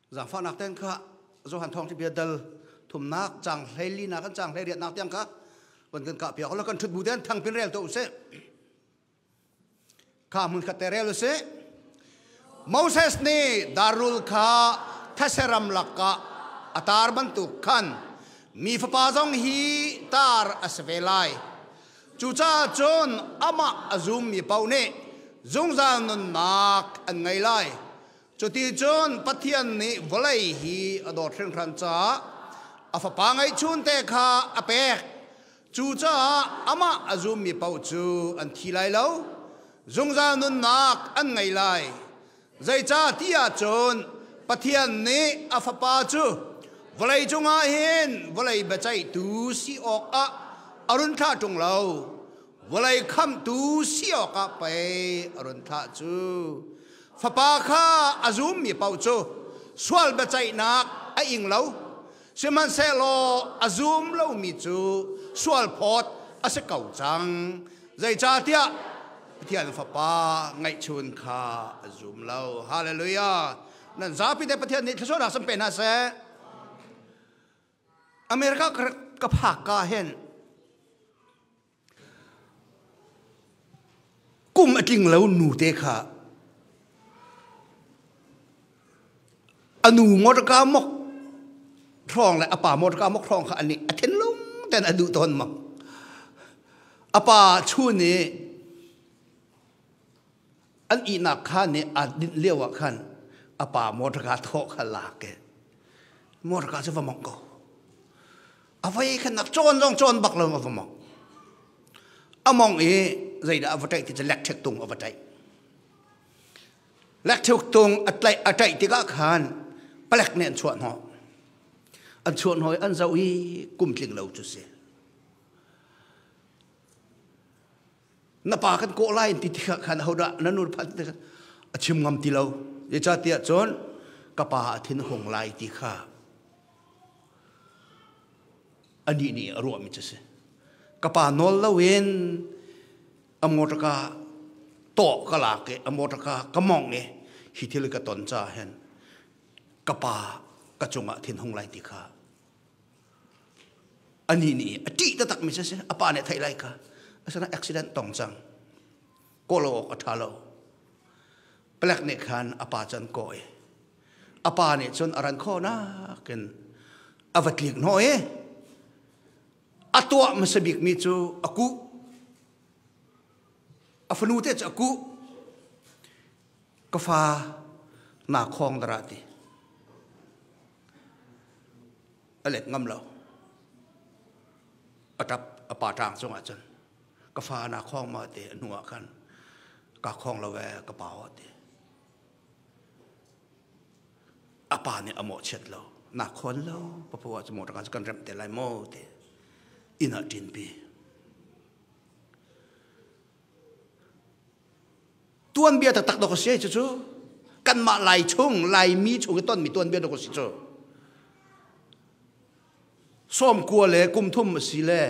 Zaangfahnak ten kha Johan thawng bia dal thumnak chang hleili nak kan chang hleiriat nak tiang kha kan kan kah piak la kan thut bu den thang pin rel to se kha mun khat te rel se Moses nih darul kha theseram lakka atar bantuk khan mi fapa zong hi tar a si ve lai cucaah cun amah a zummi paoh nih zungzal nunnak an ngei lai Cuticun Pathian nih vawlei hi a dawt hringhran caah a fapa ngeihchunte kha a pek. Cucaah amah a zummi paoh cu an thi lai lo, zungzal nunnak an ngei lai. Zeicah ti ahcun Pathian nih a fapa cu vawlei cungah hin vawlei biaceihtu si awkah a run thlah ṭung lo, vawlei khamhtu si awkah pei a run thlah cu. Fapa kha a zummi paoh cu sual biaceihnak a ing lo, sihmanhsehlaw a zum lomi cu sualphawt a si ko cang. Zeicahtiah Pathian Fapa ngeihchun kha a zum lo. Hallelujah! Nan zapi te Pathian nih thluachuahnak san pe hna seh. America ka phak ka hin Kum a tling lo nute kha a nu motorka mok hrawng le a pa motorka mok hrawng kha an a thinlung ten a duh tawn mak. A pa chun i an ihnak khan i aa dinh lio ah khan a pa motorka thawh kha lak i motorka cu va mong ko. A voi khan nak cawn zong cawn bak lo a va mong. A mong i zeidah a va ṭaih ti cu lekṭhek tung a va ṭaih. Lekṭhek tung a tlaih a ṭaih tikah khan palek nih an chuah hnawh. An chuah hnawh i an zoh i kum tling lo cu si. Na pa kan kawh lai ti tikah khan hodah na nu phan ti a chim ngam ti lo. Zeicahtiah cun ka pa a thin hung lai ti kha anih nih a ruahmi cu si. Ka pa nawl loin a motor ka tawh ka lak i a motor ka ka mong i hi thil ka ton caah hin ka pa ka cungah thinhung lai ti kha anih nih a ṭih taktak mi cu si. A pa nih a theih lai kha. Asinain accident tong cang. Kawh lo awk a ṭha lo. Palek nih khan a pa cu an kawh i a pa nih cun a ran khawhnak in a va tlik hnawh i a tuah hmasa bikmi cu a kuh. A fanu te cu a kuh. Ka fa naa khawng dara ti. A let ngam lo. A ṭap a pa ṭang cungah cun ka fa naa khawng ma ti a hnu ah khan ka khawng lo ee ka pa aw ti. A pa nih a mawhchiat lo. Na khawn lo papa cu motor cu kan remh te lai maw ti inn ah ṭinpi. Tuanbia taktak dawk a si cucu kanmah Lai chung Laimi chung i tonmi tuanbia dawk a si cu. Sawmkua le kum thum a si le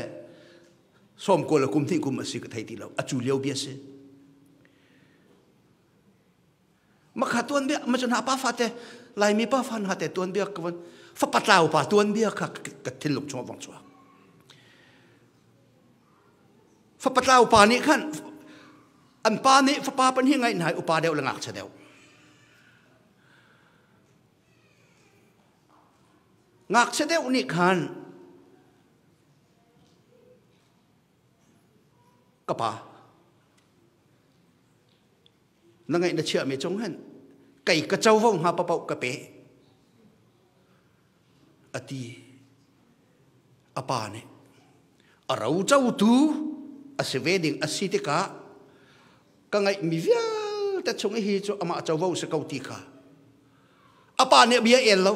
sawmkua le kum hnih kum a si ka thei ti lo. A cu lio bia si. Makha tuanbia ma cun ha pa fate Laimi pa fa hna te tuanbia ka von fapa tlau pa tuanbia kha ka thinlung chung vong chuak. Fapa tlau pa nih khan an pa nih fapa pan hi ngaih hna upa deuh le ngakchia deuh. Ngakchia deuh nih khan ka pa na ngaih na chiahmi cung hin kei ka covo hnga papoh ka pe a ti a pa nih a ro cotu a si ve ding a si tikah ka ngaihmi vialte chung hi cu amah covo si ko ti kha a pa nih bia el lo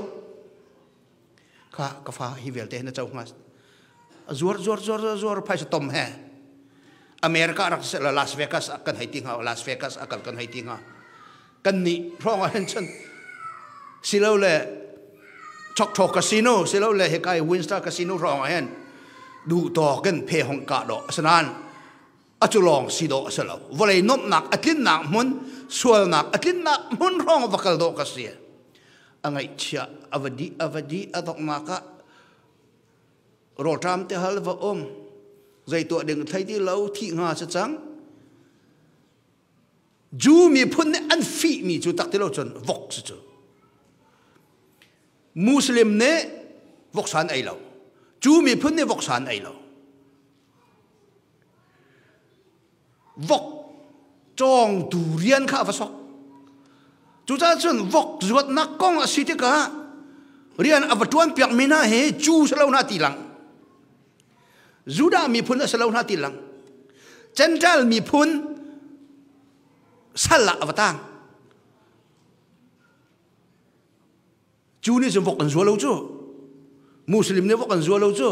kha ka fa hi vialte na co hnga zuar zuar zuar zuar phaisa tom he America rak se Las Vegas kan hei ti hnga Las Vegas akal kan hei ti hnga kan nih hrawng ah hin cun silole Choctaw Casino silole hekai Winstar Casino hrawng ah hin duh tawk in phe hong ka do asinain acu lawng si dawh a si lo vawlei nuamhnak a tlinnak hmun sualnak a tlinnak hmun hrawng va kal dawh ka si. A ngaihchia a va dih a va dih a donghnak ah rawlṭam te hal va um zei tuah ding thei ti lo thih hnga si cang. Jew miphun nih an fihmi cu tak ti lo cun vok si cu. Muslim nih voksa an ei lo. Jew miphun nih voksa an ei lo. Vok cawngtu rian kha a va sok. Cucaah cun vok zuatnak kong a si tikah rian a va ṭuan piakmi hna hi Jew si lo hna ti lang. Judah miphun a si lo hna ti lang. Gentile miphun sal ah a va tang. Cu nih cun vok an zua lo cu. Muslim nih vok an zua lo cu.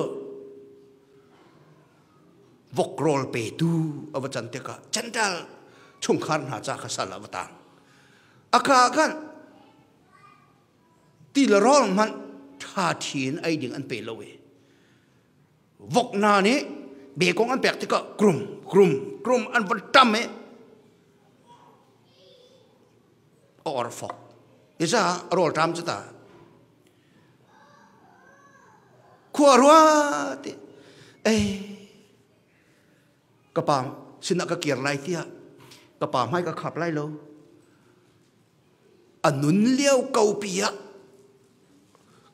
Vok rawl petu a va can tikah Gentile chungkhar hna ca kha sal ah va tang. A ka khan ti le rawl hmanh ṭha ṭhi in ei ding an pe lo i vok hna nih bekong an pek tikah krum krum krum an van ṭam i a or fok isa rawl ṭam cu ta khua rua ti ei ka pa sinah ka kir lai tiah ka pa hmai ka khap lai lo A nun lio ko pi ah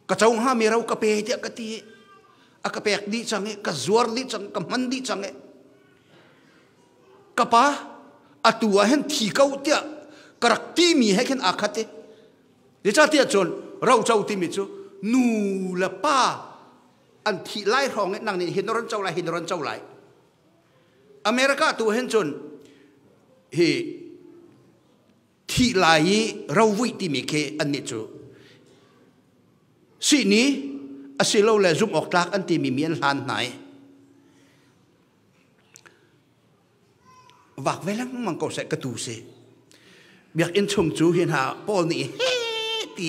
ka co hnga mi ro ka pe tiah ka ti a ka pek dih cang i ka zuar dih cang ka hman dih cang i ka pa atu ah hin thi ko tiah ka rak ti mi he khin aa khat i zeicahtiah cun roco timi cu nu le pa an thih lai hrawng i nang nih hin na ron co lai hin na ron co lai. America tu hin cun hi thih lai i rovuih timi khi annih cu sihni asilole zumh awk tlak an timi mi an hlan hna i vak ve lengmang ko seh ka tu si. Biakinn chung cu hi hna Paul nih he ti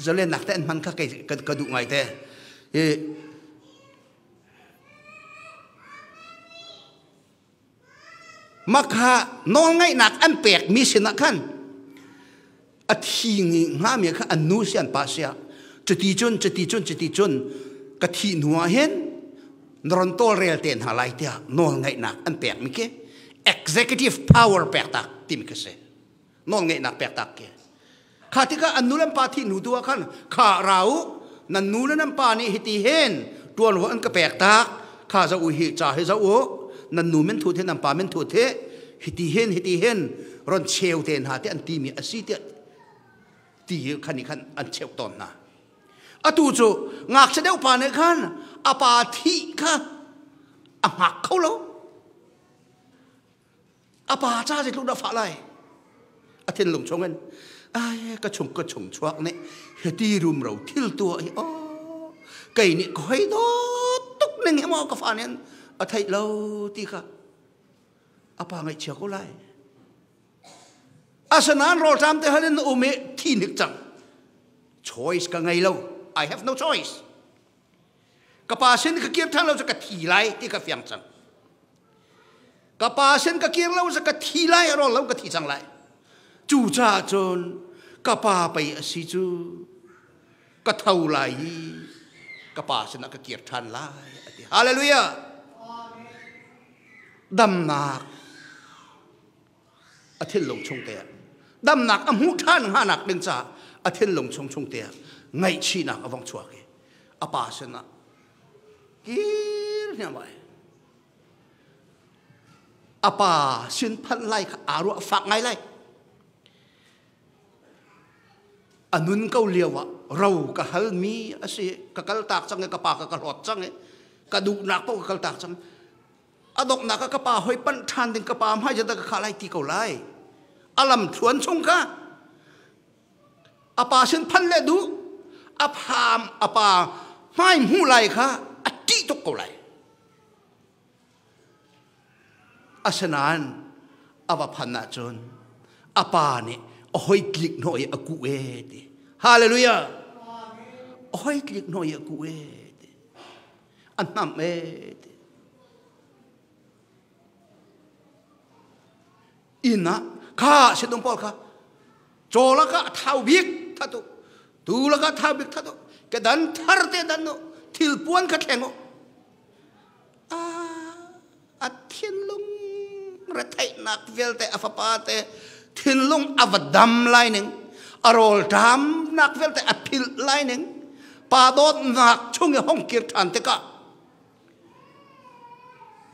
zalennak te an hman kha ka duh ngai te. Hi Makha nawlngaihnak an pekmi sinah khan a thi hngami kha an nu si an pa sia cuti cun cuti cun cuti cun ka thih hnu ah hin na ron tawlrel te hna lai tiah nawlngaihnak an pekmi khi executive power pek tak timi khi si. Nawlngeihnak pek tak khi. Kha tikah an nu le an pa thih hnu tu ah khan kha ra u nan nu le nan pa nih hiti hin tuanvo an ka pek tak kha za u hi ca hi za u nan nu min thut hi nan pa min thut hi hiti hin hiti hin ron cheu te hna te an ti mi a si tiah ti khan i khan an cheu tawn hna. Atu cu ngakchia deuh pa nih khan a pa thih kha a hngak kho lo. A pa ca zeitluk dah fah lai? A thinlung chungin ai ka chung ka chung chuak nih hiti rumro thil tuah hi oh kei nih ka hoi dawt tuk ning hi maw ka fa nih a theih lo ti kha a pa ngaihchia ko lai. Asinain rawlṭam te hal in na um i thi hnik cang. Choice ka ngei lo. I have no choice. Ka pa sin ka kir ṭhan lo cu ka thi lai ti ka fiang cang. Ka pa sin ka kir lo cu ka thi lai a rawl lo ka thi cang lai. Cucaah cun ka pa pei a si cu ka tho lai i ka pa sinah ka kir ṭhan lai a ti. Hallelujah! Damnak a thinlung chung te ah damnak a hmuh ṭhan hnganak ding caah a thinlung chung chung te ah ngaihchihnak a vong chuak i a pa sinah kir hniam ai. A pa sin phanh lai kha aa ruah fak ngai lai. A nun ko lio ah ro ka halmi a si ka kal tak cang i ka pa ka ka hlawt cang i ka duhnak paoh ka kal tak cang. A donghnak ah ka pa hoi panh ṭhan ding ka pa hmai dah ka khah lai ti ko lai. A lam thluan chung kha a pa sin phan le duh a pham a pa hmai hmuh lai kha a ṭih tuk ko lai. Asinain a va phan ahcun a pa nih a hoi tlik hnawh i a kuh e ti. Hallelujah! A hoi tlik hnawh i a kuh e ti. A hnamh e ti. Inn ah kha sinum pawl kha caw lakah a thau bik. that u, tu lakah tha bik that u, kedan thar te dan u, thil puan kha thleng u. A thinlung retheihnak vialte a fapa te thinlung a va dam lai ning, a rawlṭamnak vialte a philh lai ning, pa dawtnak chung i hong kir ṭhan tikah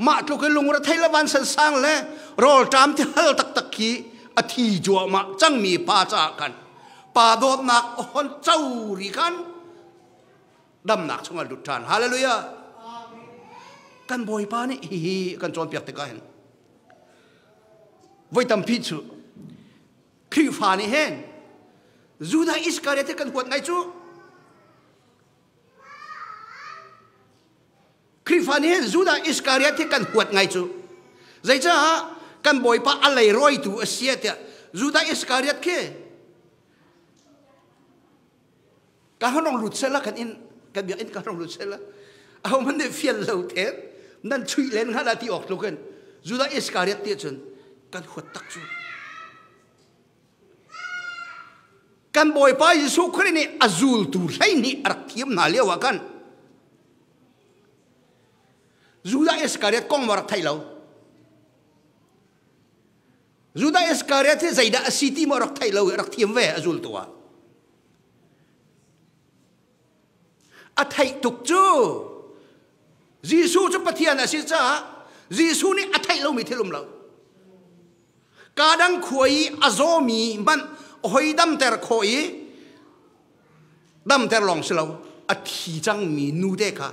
mah tluk in lungrethei le vansan sang le rawlṭam ti hal taktak khi a thi cuahmah cangmi pa caah khan pa dawtnak a hon co ri khan damnak chungah lut ṭhan. Hallelujah! Kan Bawipa nih hihi kan cawnpiak tikah hin voi tampi cu Khrihfa nih hin Judah Iskariot kan huat ngai cu. Khrihfa nih hin Judah Iskariot hi kan huat ngai cu. Zeicah kan Bawipa a leirawitu a si tiah Judah Iskariot khi ka hanong lut sela kan in kan biakinn ka hanong lut sela aho man nih fial lo te nan chuih len hnga la ti awk tluk in Judah Iskariot ti cun kan huat tak cu. Kan Bawipa Jesuh Khrih nih a zultu 12 a rak thiam hna lio ah khan Judah Iskariot kong ma rak thei lo. Judah Iskariot hi zeidah a si ti ma rak thei lo i rak thiam ve a zultu ah. A theih tuk cu Jesuh cu Pathian a si caah Jesuh nih a theih lomi thil um lo. Kadang khua i a zawmi hmanh hoi damter khawh i damter lawng si lo, a thi cangmi nu te kha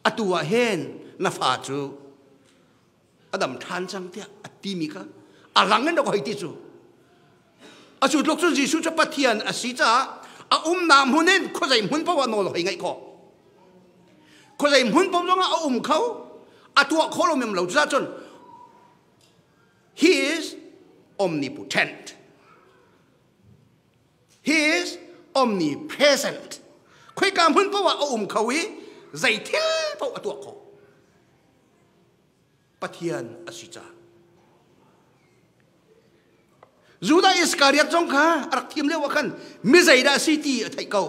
atu ah hin na fa cu a dam ṭhan cang tiah a timi kha a lang in rak hoi ti cu. A cu tluk cun Jesuh cu Pathian a si caah a umnak hmun in khuazei hmun paoh ah nawl hoi ngaih khawh. Khuazei hmun paoh zongah a um kho, a tuah khawh lo mem lo. Cucaah cun He is omnipotent. He is omnipresent. Khoika hmun paoh ah a um kho i zei thil paoh a tuah khawh. Pathian a si caah. Judah Iskariot zong kha a rak thim lio ah khan mi zeidah a si ti a theih ko.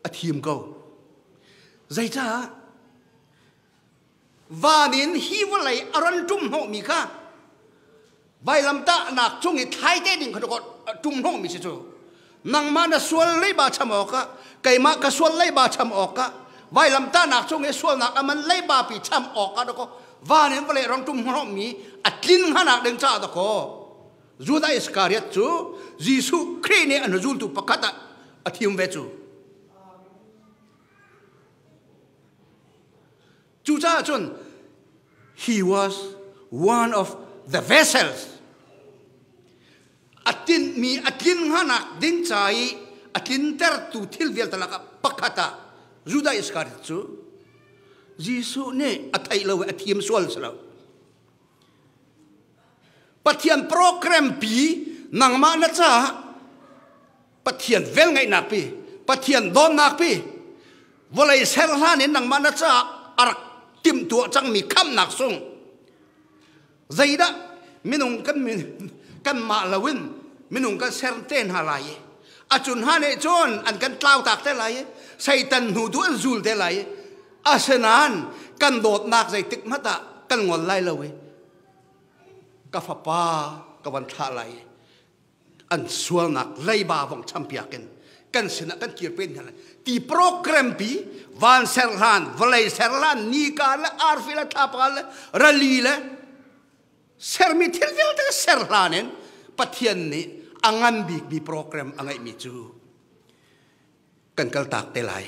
A thim ko. Zeicah? Van in hi vawlei a ron ṭum hnawhmi kha vailamtahnak cung i thlai te ding kha ṭum hnawhmi si cu. Nangmah na sual leiba cham awkah, keimah ka sual leiba cham awkah, vailamtahnak cung i sualnak a man leiba pi cham awkah dakaw van in vawlei ron ṭum hnawhmi a tlin hnganak ding caah dakaw Judah Iskariot cu Jesuh Khrih nih an zultu pakhat ah a thim ve cu. Cucaah cun he was one of the vessels a tinhmi a tlin hnganak ding ca i a tlintertu thil vialte lakah pakhat ah Judah Iskariot cu Jesuh nih a theih lo i a thim sual si lo. Pathian program pi nangmah na caah Pathian velngeihnak pi Pathian dawtnak pi vawlei ser hlan in nangmah na caah a rak timhtuah cangmi khamhnak sung zeidah minung kan kanmah loin minung kan ser te hna lai i a cun hna nih cun an kan tlautak te lai i Satan hnu tu an zul te lai i Asinain kan dawtnak zeitik hmanh ah kan ngol lai lo i ka fapa ka van thlah lai i an sualnak leiba vong champiak in kan sinah kan kir pen hna lai ti program pi van ser hlan vawlei ser hlan nika le arfi le thlapa le rali le sermi thil vialte ser hlan in Pathian nih a ngan bikmi program a ngeihmi cu kan kaltak te lai.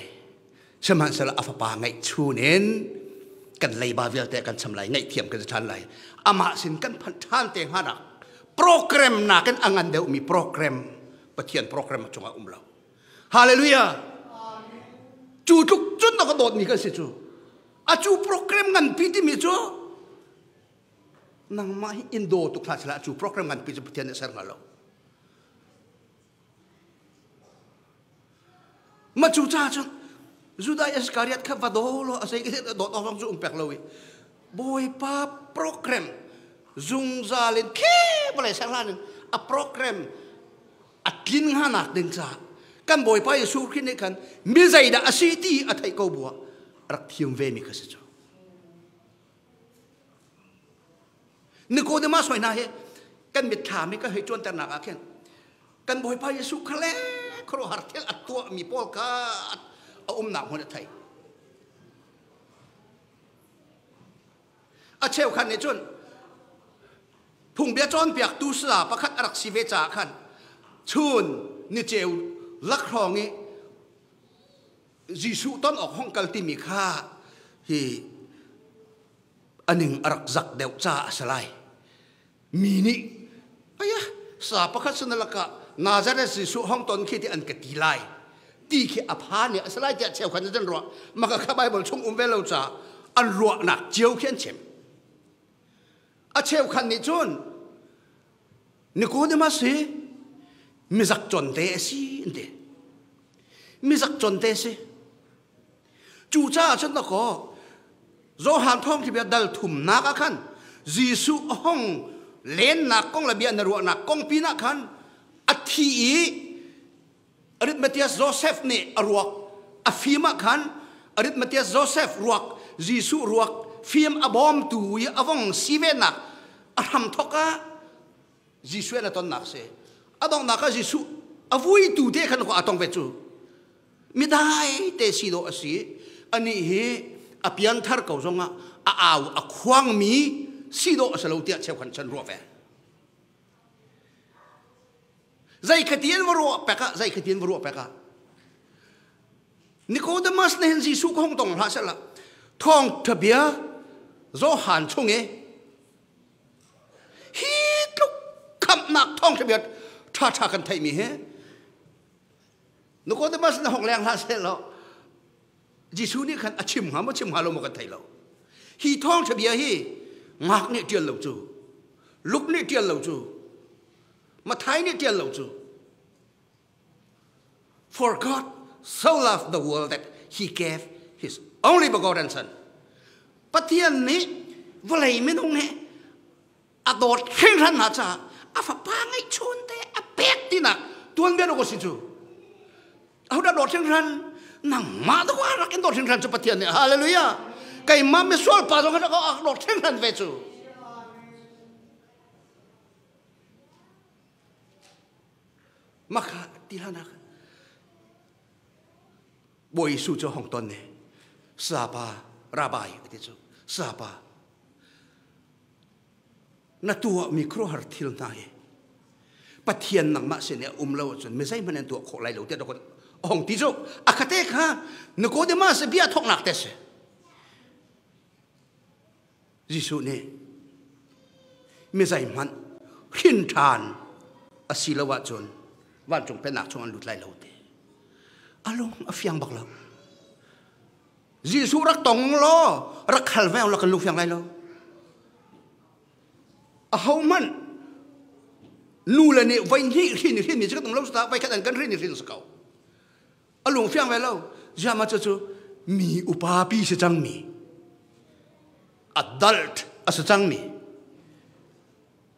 Sihmanhsehlaw a fapa ngeihchun in kan leiba vialte kan cham lai, ngaihthiam kan si ṭhan lai. Amah sin kan phanh ṭhan te hnga nak program nakin a ngan deuhmi program Pathian program cungah um lo. Hallelujah! Cu tluk cun na ka dawtmi kan si cu. A cu program nganpi timi cu nangmah hi in daw tuk hlah sehla cu program nganpi cu Pathian nih a ser hnga lo. Ma cu ca cun Judah Iskariot kha va daw law a sei dawt awk zong cu um pek lo i Bawipa program zungzal in khi Vawlei ser hlan in a program a tlin hnganak ding caah kan Bawipa Jesuh Khrih nih khan mi zeidah a si ti a theih ko buah rak thiam ve mi kha si cu. Nicodemus hoi hna hi kan mitthlam hi kan hei cuanternak ah khin kan Bawipa Jesuh kha le khuaruahhar thil a tuahmi pawl kha a umnak hmun a thei. A cheukhat nih cun phungbia cawnpiaktu sala pakhat a rak si ve caah khan chun niceu lakhrawng i Jesuh ton awk hong kal timi kha hi aning a rak zak deuh caah a si lai. Mi nih aya sa pakhat sin lakah Nazareth Jesuh hong ton khi ti an ka ti lai ti khi a phan i a si lai tiah cheukhat nih an ruah. Maka kha Bible chung um ve lo caah an ruahnak cio khi an chim. A cheukhat nih cun Nicodemus hi mizak conte a si an ti. Mizak conte a si. Cucaah cun dakaw Johan thawng bia dal thumnak ah khan Jesuh a hong lennak kong le bia na ruahnak kong pinah khan a thi i Arithmatias Joseph nih a ruak a fim ah khan Arithmatias Joseph ruak Jesuh ruak fim a bawmtu i a vong si venak a hramthok ah Jesuh na tonnak si. A donghnak ah Jesuh a vuitu te khan a tong ve cu. Midai te si dawh a si. Anih hi a pianthar ko zongah a au a khuangmi si dawh a si lo tiah cheukhan chan ruah ve. Zei khatin va ruah pek ah zei khatin va ruah pek ah Nicodemus nih hin Jesuh ka hung tong hlah sehla thawngtha bia Johan chung i Hi tluk khamhnak thawngṭha bia ṭhaṭha kan theihmi hi Nicodemus na hong leng hlah seh law Jesuh nih khan a chim hnga maw chim hnga lo maw kan thei lo. Hi thawngṭha bia hi ngak nih ṭial lo cu, Luke nih ṭial lo cu, Matthai nih ṭial lo cu. For God so loved the world that he gave his only begotten son. Pathian nih vawlei minung he a dawt hringhran hna caah a fapa ngeihchun te a pek tinak tuanbia ko si cu. Ahodah dawt hringhran? Nangmah tu rak in dawt hringhran cu Pathian nih. Hallelujah. Keimah misual pa zong rak dawt hringhran ve cu. Makha ti hlanak Bawi Jesuh cu hong ton ne sapa rabai ati cu sapa na tuah mi khuaruahhar thil hna hi Pathian nangmah sin i a um lo ahcun mi zeihmanh an tuah khawh lai lo tiah dok hong ti cu a khate kha Nicodemus bia thawknak te si Jesuh nih mi zeihmanh hrin ṭhan a si lo ahcun vancung pennak chung an lut lai lo ti. A lung a fiang bak lo. Jesuh rak tong law rak hal ve la kan lung fiang lai lo. Ahohmanh nu le nih voi hnih hrin hrin mi cu kan um lo ta voi khat an kan hrin hrin si ko. A lung fiang ve lo. Ziama cu cu mi upa pi si cang mi adult a si cangmi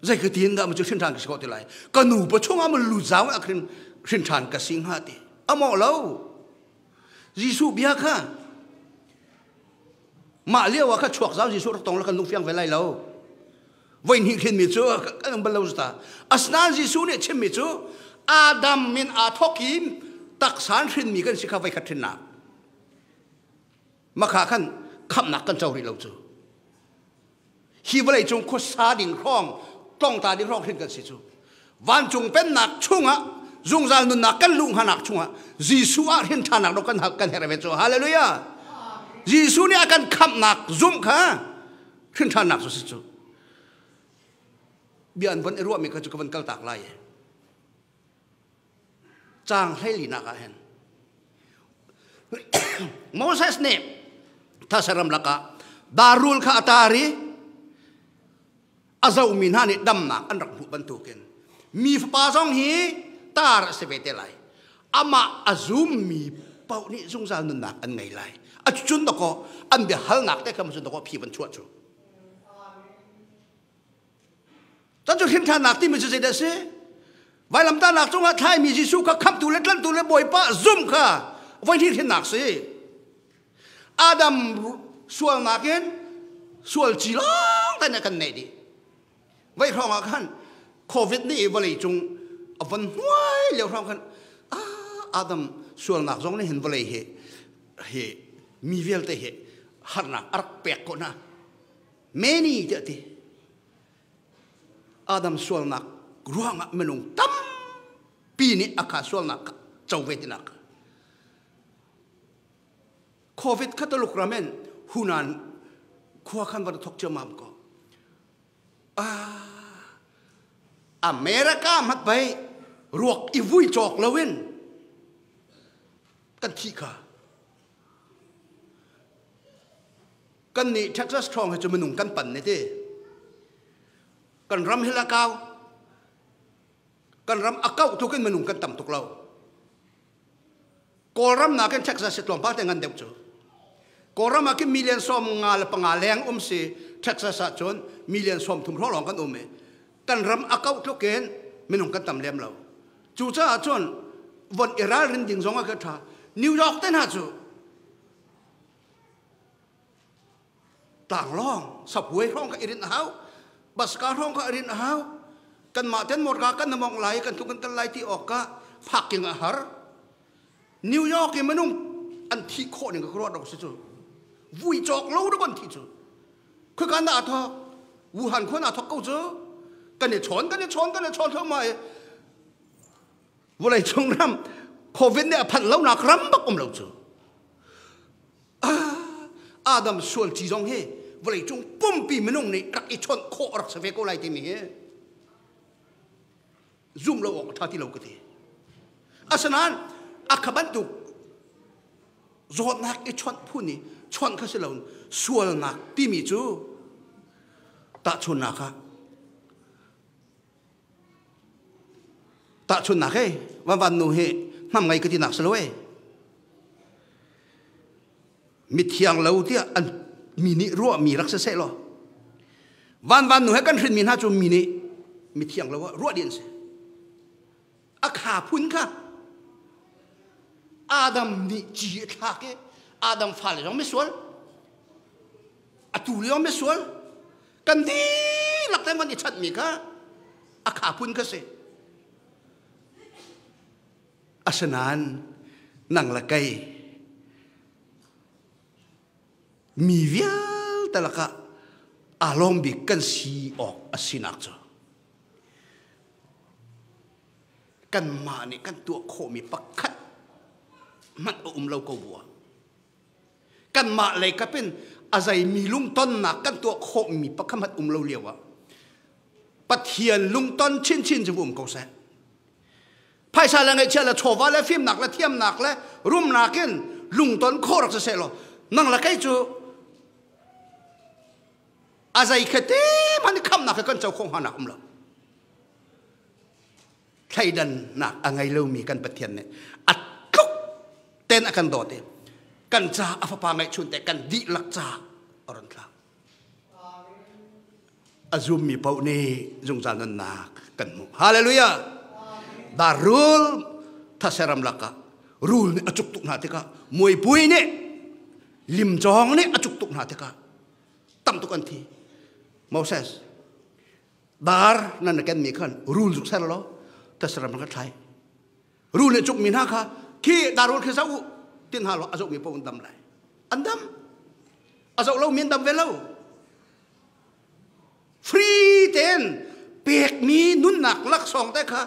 zei ka tin dah mu cu hrin ṭhan ka si khawh ti lai ka nu pa chungah mu lu zau ah hrin hrin ṭhan ka si hnga ti a mawh lo Jesuh bia kha mah lio ah kha chuak zau Jesuh rak tong la kan lung fiang ve lai lo voi hnih hrin mi cu kan bal lo ta asinain Jesuh nih chimmi cu Adam min aa thawk i taksan hrin mi kan si kha voi khat hrinnak Makha khan khamhnak kan co rih lo cu. Hi vawlei cung khuasa ding hrawng, tlongta ding hrawng hrin kan si cu. Vancung pennak chungah zungzal nunnak kan luh hnganak chungah Jesuh ah hrin ṭhanak dok kan kan herh ve cu. Hallelujah. Jesuh nih a kan khamhnak zumh kha hrin ṭhannak cu si cu. Bia an von i ruahmi kha cu ka von kal tak lai. Caang hleilinak ah hin Moses nih thasaram lakah darul kha a tar i a zomi hna nih damnak an rak hmuh bantukin mi fapa zong hi tar a si ve te lai. Amah a zummi paoh nih zungzal nunnak an ngei lai. A cun dakaw an biahalnak te kha cun dakaw phi van chuah cu. Cun cu hrimṭhannak timi cu zeidah a si? Vailamtahnak cungah thlaimi Jesuh kha khamhtu le tlanhtu le Bawipa zum kha voi hnih hrinnak si. Adam sualnak in sual ci lawng te kan neih dih. Voi hrawng ah khan COVID nih vawlei cung a von hnuai lio hrawng khan Adam sualnak zong nih hin vawlei hi hi mi vialte hi harnak a rak pek ko hna. Many tiah ti. Adam sualnak ruangah minung tampi nih a kha sualnak kha co ve tinak. Covid kha Tuluk ram in Hunan khua khan van thok ciammam ko. Ah, America mat bai ruak i vui cawk loin kan thi kha. Kan nih Texas ṭhawng hi cu minung kan pan ne ti. Kan ram hi la kau. Kan ram a kauh tuk in minung kan tam tuk lo. Kawlram nakin Texas hi tlawmpal te ngan deuh cu. Kawlram ah khin million 55 leng um si Texas ah cun million 30 hrawng lawng kan um i kan ram a kauh tluk in minung kan tam lem lo. Cucaah cun von i ralrin ding zong ah ka ṭha. New York te hna cu tlanglawng subway hrawng kha i rinh a hau bus ka hrawng kha i rinh a hau kanmah ten morka kan namong lai kan tluk kan kal lai ti awk ka parking a har. New York i minung an thih khawh ning ka ruat dok si cu vui cawk lo dok an thi cu khika na thok Wuhan khua na thok ko cu kan i chawn kan i chawn kan i chawn thluahmah i vawlei cung ram COVID nih a phanh lonak ram bak um lo cu. Adam sual ci zong hi vawlei cung pumpi minung nih rak i chawnh khawh rak si ve ko lai timi hi zum lo awk a ṭha ti lo ka ti. Asinain a kha bantuk zawtnak i chawnh phun i chawnh kha si lo sualnak timi cu tahchunnak ah Tahchunhnak he van nu hi hnam ngei ka tinak si lo e. Mithiang lo tiah an mi nih ruahmi rak si seh law van van nu he kan hrinmi hna cu mi nih mithiang lo ah ruah dih an si. A kha phun kha Adam nih ci a thlak i Adam fale zong misual atu lio misual kan dihlak te man i chanhmi kha a kha phun kha si. Asinain nang le kei mi vialte lakah aa lawm bik kan si awk a sinak cu kanmah nih kan tuah khawhmi pakhat hmanh a um lo ko bua. Kanmah lei kap in a zeimi lungtonnak kan tuah khawhmi pakhat hmanh um lo lio ah Pathian lungton chinchin cu um ko seh. Phaisa le ngeihchiah le chawva le fimnak le thiamnak le rumnak in lungton khawh rak si seh law nang le kei cu a zei khete hmanh khamnak he kan co khawh hnga nak um lo. Thleidannak a ngei lomi kan Pathian nih a tluk ten a kan dawt i kan ca a fapa ngeihchun te kan dihlak ca a ron thlak. A zummi paoh nih zungzal nunnak kan hmuh. Hallelujah! Dar rul thaseram lakah rul nih a cuk tuk hna tikah muaipui nih limcawng nih a cuk tuk hna tikah tam tuk an thi. Moses dar nan ken mi khan rul zuk ser law thaseram ka thlai. Rul nih cuk mi hna kha khi dar rul khi zoh u tin hna law a zoh mi paoh an dam lai. An dam. A zoh lo mi an dam ve lo. Free tein pekmi nunnak laksawng te kha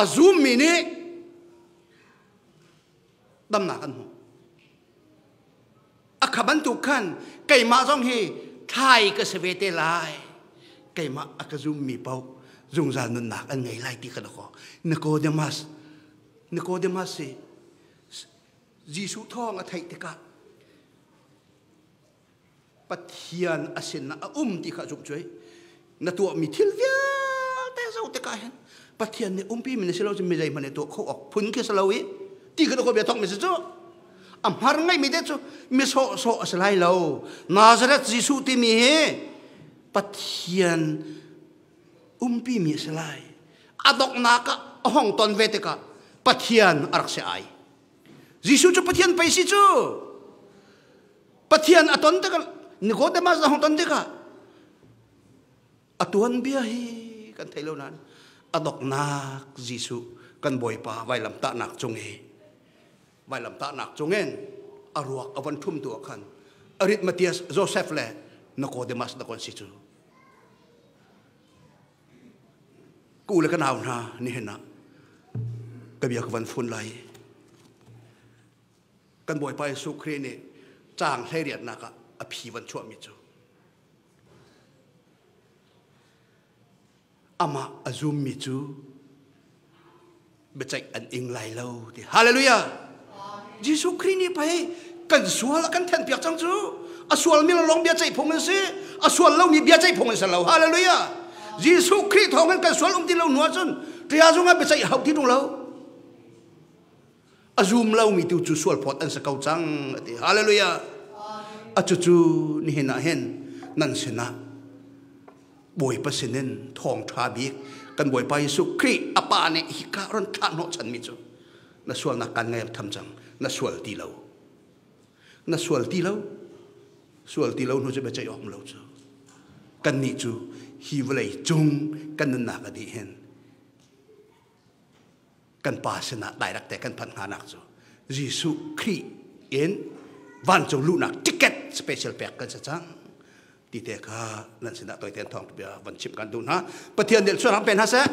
a zummi nih damnak an hmu. A kha bantuk khan keimah zong hi thlai ka si ve te lai. Keimah a ka zummi paoh zungzal nunnak an ngei lai ti kha dakaw. Nicodemus Nicodemus si Jesuh thawng a theih tikah Pathian a sin a um ti kha zumh cuai na tuahmi thil vialte zo tikah hin Pathian nih umpi mi na si lo cu mi zeihmanh nih tuah kho awk phun khi si lo i ti kha ko bia thawk mi si cu a hmar ngeimi te cu mi sawhsawh a si lai lo Nazareth Jesuh timi hi Pathian. Umpi mi a si lai. A donghnak ah a hong ton ve tikah Pathian a rak si ai. Jesuh cu Pathian pei si cu. Pathian a ton tikah Nicodemus a hong ton tikah a tuanbia hi kan thei lo nain a donghnak Jesuh kan Bawipa vailamtahnak cung i vailamtahnak cungin a ruak a von ṭhum tu ah khan Aritmatheus Joseph le Nicodemus da kon si cu. Ku le ka nau hna nihin ah ka bia ka van fun lai. Kan Bawipa Jesuh Khrih nih caang hleiriatnak ah a phi van chuahmi cu amah a zummi cu biaceih an ing lai lo ti. Hallelujah. Jesuh Khrih nih pei kan sual a kan thenpiak cang cu. A sualmi lawng bia ceih phung an si, a sual lomi bia ceih phung an si lo. Hallelujah. Jesuh Khrih thawng in kan sual um ti lo hnu ahcun ṭia zung ah biaceih hau ti ṭung lo. A zum lomi tu cu sual phawt an si ko cang a ti. Hallelujah. A cucu nihin ah hin nan sinah Bawipa sinin thawngṭha bik kan Bawipa Jesuh Khrih a Pa nih hika ron thlah hnawhchanmi cu na sualnak kan ngei tham cang, na sual ti lo, na sual ti lo. Sual ti lo hnu cu biaceih awk lo cu kannih cu hi vawlei cung kan nunnak a dih hin kan Pa sinah direct te kan phanh hnganak cu Jesuh Khrih in vancung luhnak ticket special pek kan si cang ti te kha nan sinah toiten thawng bia van chim kan duh hna. Pathian nih sual pe hna seh.